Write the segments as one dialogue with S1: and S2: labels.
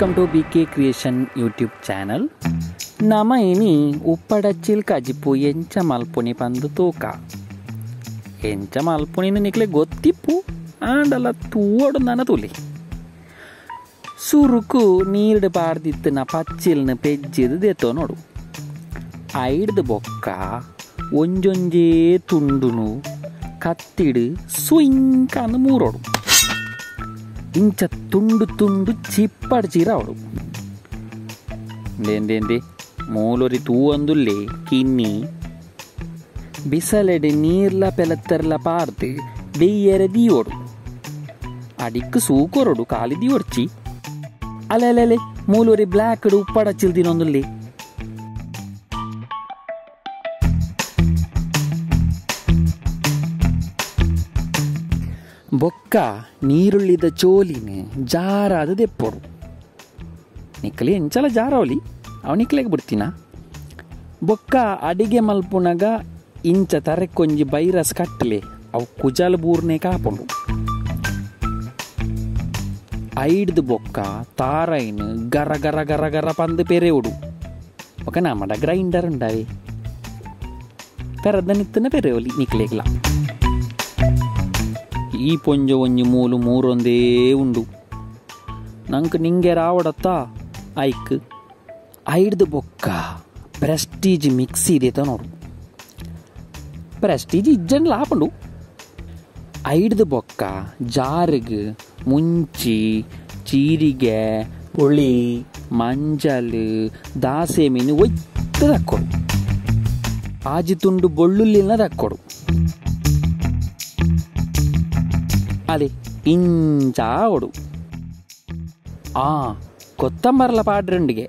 S1: Welcome to BK creation YouTube channel. ನಮ ಇನಿ ಉಪ್ಪಡಚ್ಚಿಲ್ ಕಜಿಪು ಎಂಚ ಮಲ್ಪುನಿ ಪಂದು ತೂಕ ಎಂಚ ಮಲ್ಪುನಿ ನಿಕ್ಲೆ ಗೊತ್ತಿಪ್ಪು ಆಂಡಲ ತೂವಡು ನನ ತೂಲಿ ಸುರುಕು ನೀರ್ಡು ಪಾರ್ದಿತ್ತಿನ ಪಚ್ಚಿಲ್ನ ಪೆಜ್ಜಿದು ದೇತೋ ನೋಡು ಐಡ್ದು ಬೊಕ್ಕ ಒಂಜೊಂಜೇ ತುಂಡುನು ಕತ್ತಿಡು ಸುಯಿಂಕಂದು ಮೂರೋಡು ಇಂಚ ತುಂಡು ತುಂಡು ಚಿಪ್ಪಡು ಚೀರಾವಡು ಎಂದೆ ಮೂಲೊರಿ ತೂವಂದುಲ್ಲೆ ಕಿನ್ನಿ ಬಿಸಲೆಡೆ ನೀರ್ಲ ಪೆಲತ್ತರ್ಲ ಪಾರ್ದು ಬೆಯ್ಯರೆ ದೀವೋಡು ಅಡಿಕ್ಕು ಸೂಕೊರಡು ಖಾಲಿ ದೀವೊಡ್ಚಿ ಅಲೆ ಅಲೆ ಮೂಲೊರಿ ಬ್ಲ್ಯಾಕ್ ಉಪ್ಪಡ ಚಿಲ್ದಿನೊಂದುಲ್ಲೆ ಬೊಕ್ಕ ನೀರುಳ್ಳಿದ ಚೋಲಿನ ಜಾರಾದ ದೆಪ್ಪೋಡು ನಿಕ್ಕಲಿ ಎಂಚಲ ಜಾರವಲಿ ಅವ ನಿಕ್ಲೆಗ್ ಬಿಡ್ತೀನ ಬೊಕ್ಕ ಅಡಿಗೆ ಮಲ್ಪುನಗ ಇಂಚ ತರೆಕೊಂಜಿ ಬೈರಸ್ ಕಟ್ಟಲೆ ಅವು ಕುಜಲ್ ಬೂರ್ನೆ ಕಾಪುಂಡು ಐಡ್ದು ಬೊಕ್ಕ ತಾರೈನ್ ಗರ ಗರ ಗರ ಗರ ಪಂದು ಪೆರೆವುಡು ಬೊಕ್ಕ ನಮ್ಮಡ ಗ್ರೈಂಡರ್ ಉಂಡಾವೆ ಪೆರದ ನಿತ್ತನ ಪೆರೆವಲಿ ನಿಕ್ಲೆಗ್ಲ ಈ ಪೊಂಜ ಒಂಜಿ ಮೂಲು ಮೂರೊಂದೇ ಉಂಡು ನಂಗೆ ನಿಂಗೆ ರಾವಡತ್ತ ಐಕ್ ಐಡ್ದು ಬೊಕ್ಕ ಪ್ರೆಸ್ಟೀಜ್ ಮಿಕ್ಸಿ ಇದೆತ ನೋಡು ಪ್ರೆಸ್ಟೀಜ್ ಇಜ್ಜನ್ ಲಾಪುಂಡು ಐಡ್ದು ಬೊಕ್ಕ ಜಾರಿಗೆ ಮುಂಚಿ ಚೀರಿಗೆ ಹುಳಿ ಮಂಜಲ್ ದಾಸೆ ಮೀನು ಒಯ್ತು ದಕ್ಕೊಡು ಆಜಿ ತುಂಡು ಬೊಳ್ಳುಳ್ಳಿನ ದಕ್ಕೊಡು ಅದೇ ಇಂಚಾವಡು ಆ ಕೊತ್ತಂಬರ್ಲ ಪಾಡ್ರಂಡಿಗೆ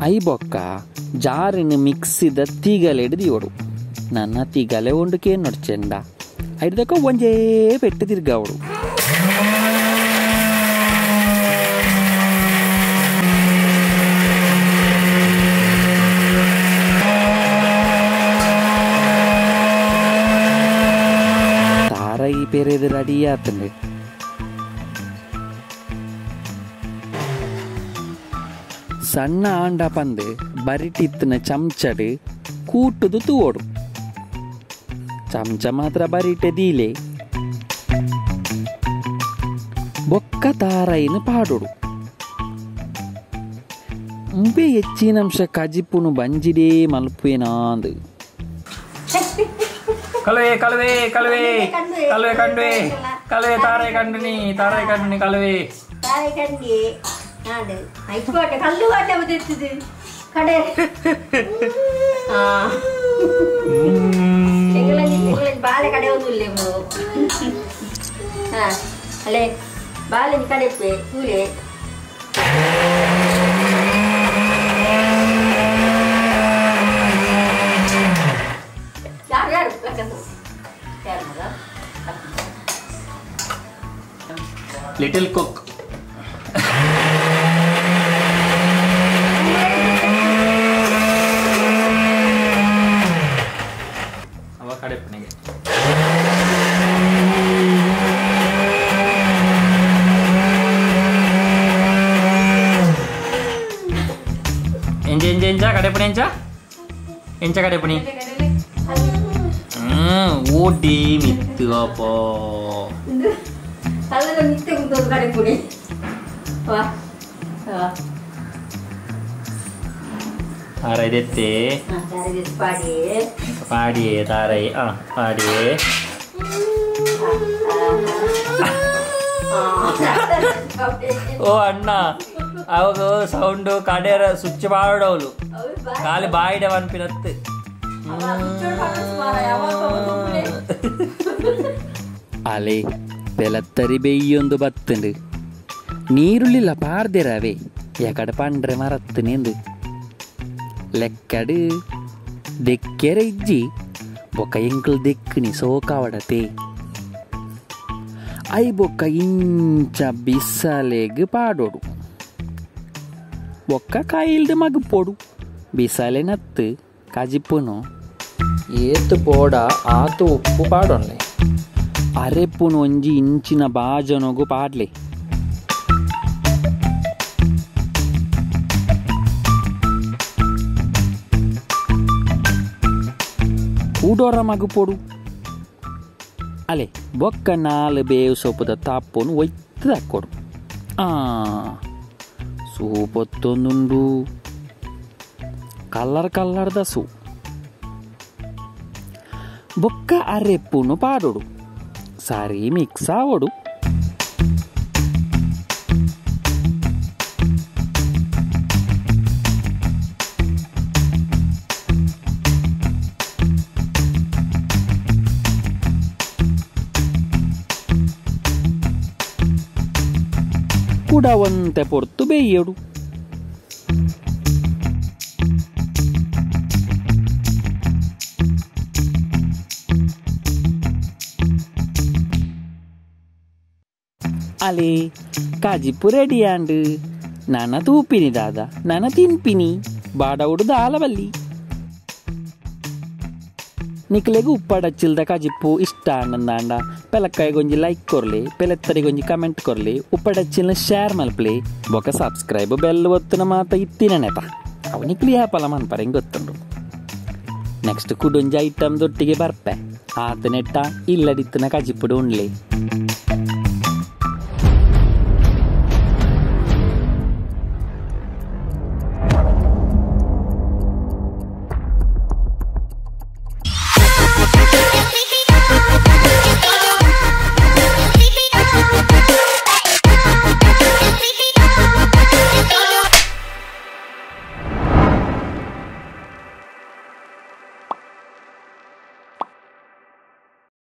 S1: I ಬೊಕ್ಕ ಜಾರಿನ ಮಿಕ್ಸಿದ ತೀಗಲೆ ಹಿಡಿದಿಯೋಡು ನನ್ನ ತೀಗಲೆ ಒಂಡುಕೇ ನೋಡ್ಚೆಂಡ ಐಡ್ದಕ್ಕ ಒಂಜೇ ಪೆಟ್ಟು ತಿರ್ಗಾವಡು ಈ ಪೇರೇದು ರೆಡಿ ಆತಂದೆ ಸಣ್ಣ ಆಂಡ ಪಂದು ಬರಿಟಿತ್ತಿನ ಚಮಚಡು ಕೂಟುದು ತೂವೋಡು ಚಮಚ ಮಾತ್ರ ಬರಿಟೆ ದೀಲೆ ಬೊಕ್ಕ ತಾರೈನು ಪಾಡೋಡು ಮುಂಬೆ ಹೆಚ್ಚಿನಂಶ ಕಜಿಪುನು ಬಂಜಿಡೇ ಮಲ್ಪುವೇನಾಂದು
S2: ಕಲುವೆ ಕಲುವೆ ಕಲುವೆ ಕಲುವೆ ಕಂಡುವೆ ಕಲುವೆ ತಾರೆ ಕಂಡುನಿ ತಾರೆ ಕಂಡುನಿ ಕಲುವೆ
S3: ತಾರೆ ಕಂಡಿ ನಾಡು ಐಕೋಟೆ ಕಲ್ಲು ಕಾಟೆ ಬದಿತ್ತಿದೆ ಕಡೆ ಆ ಎಂಗಲಂಜಿ ಎಂಗಲಂಜಿ ಬಾಳೆ ಕಡೆ ಒಂದು ಇಲ್ಲೇ ಹಾ ಅಲೆ ಬಾಳೆ ಕಡೆ ಕೂಲೆ
S2: ಲಿಟಲ್ ಕುಕ್ ಅವ ಕಡೆಪಣಿಗೆ ಎಂಜ ಎಂಜ ಎಂಜ ಕಡೆಪಣಿ ಎಂಚ ಎಂಚ ಕಡೆಪಣಿ ಓಡಿ ಮಿತ್ತು ಅಪ್ಪ
S3: ಅಲ್ಲದ ಮಿತ್ತೆ ಕುಂತೋದು ಕಡೆ ಪುಡಿ ವಾ
S2: ತಾರೈ ದೆತ್ತೆ
S3: ತಾರೈ ಪಾಡಿಯೇ
S2: ಪಾಡಿಯೇ ತಾರೈ ಆ ಪಾಡಿಯೇ ಓ ಅಣ್ಣ ಅವಾಗ ಸೌಂಡು ಕಡೆರ ಸ್ವಿಚ್ ಮಾಡೋಳು ಖಾಲಿ ಬಾಯಿಡ ಅನ್ಪಿನತ್ತು
S1: ಅಲೆ ಪೆಲತ್ತರಿ ಬೆಯ್ಯೊಂದು ಬತ್ತುಂಡು ನೀರುಳ್ಳಿಲ್ಲ ಪಾರ್ದಿರವೇ ಎಕಡೆ ಪಂಡ್ರೆ ಮರತ್ತನೇಂದು ಲೆಕ್ಕಡು ದೆಕ್ಕೆರೆ ಇಜ್ಜಿ ಬೊಕ್ಕ ಎಂಕಲ್ ದೆಕ್ಕಿನಿ ಸೋಕಾವಡತೆ I ಬೊಕ್ಕ ಇಂಚ ಬಿಸಲೆಗ್ ಪಾಡೋಡು ಬೊಕ್ಕ ಕಾಯಿಲ್ದು ಮಗುಪೋಡು ಬಿಸಲೆ ನತ್ತು ಕಜಿಪುನು ಏತು ಪೋಡ ಆತು ಉಪ್ಪು ಪಾಡೊನ್ಲೆ ಅರೆಪುನು ಒಂಜಿ ಇಂಚಿನ ಬಾಜನೊಗು ಪಾಡ್ಲೆ. ಕೂಡೋರ ಮಗುಪೊಡು. ಅಲೆ ಬೊಕ್ಕ 4 ಬೇವು ಸೊಪ್ಪುದ ತಾಪೊನು ಒಯ್ತದಾಕೊಡು. ಆ ಸೂಪೊತ್ತೊಂದುಂಡು, ಕಲ್ಲರ್ ಕಲ್ಲರ್ದ ಸೂ. ಬೊಕ್ಕ ಅರೆಪ್ಪುನು ಪಾಡೊಡು, ಸರಿ ಮಿಕ್ಸ್ ಆವೊಡು. ಕೂಡ ಒಂತೆ ಪೊರ್ತು ಬೇಯೋಡು. ಅಲೆ ಕಾಜಿಪ್ಪು ರೆಡಿ ಆಂಡ್. ನನ ತೂಪಿನಿ ದಾದ, ನನ ತಿನ್ಪಿನಿ, ಬಾಡವುಡು ದಾಲವಲ್ಲಿ. ನಿಕ್ಲೆಗ್ ಉಪ್ಪಡಚ್ಚಿಲ್ದ ಕಜಿಪ್ಪು ಇಷ್ಟ ಆಂಡಂದಾಂಡ ಪೆಲಕ್ಕಾಯಿ ಗೊಂಜಿ ಲೈಕ್ ಕೊರ್ಲೆ, ಪೆಲೆತ್ತರಿ ಗೊಂಜಿ ಕಮೆಂಟ್ ಕೊರ್ಲೆ, ಉಪ್ಪಡಚ್ಚಿಲ್ನ ಶೇರ್ ಮಲ್ಪ್ಲೆ, ಬೊಕ ಸಬ್ಸ್ಕ್ರೈಬ್ ಬೆಲ್ ಒತ್ತುನ ಮಾತ ಇತ್ತಿನ ನೆತ ಅವು ನಿಕ್ಲಿ ಯಾಪಲ ಮನ್ಪರೆ ಗೊತ್ತುಂಡು. ನೆಕ್ಸ್ಟ್ ಕುಡೊಂಜಿ ಐಟಮ್ ದೊಟ್ಟಿಗೆ ಬರ್ಪೆ ಆತನೆಟ್ಟ ಇಲ್ಲಡಿತ್ತಿನ ಕಜಿಪ್ಪುಡು ಉಂಡ್ಲೆ.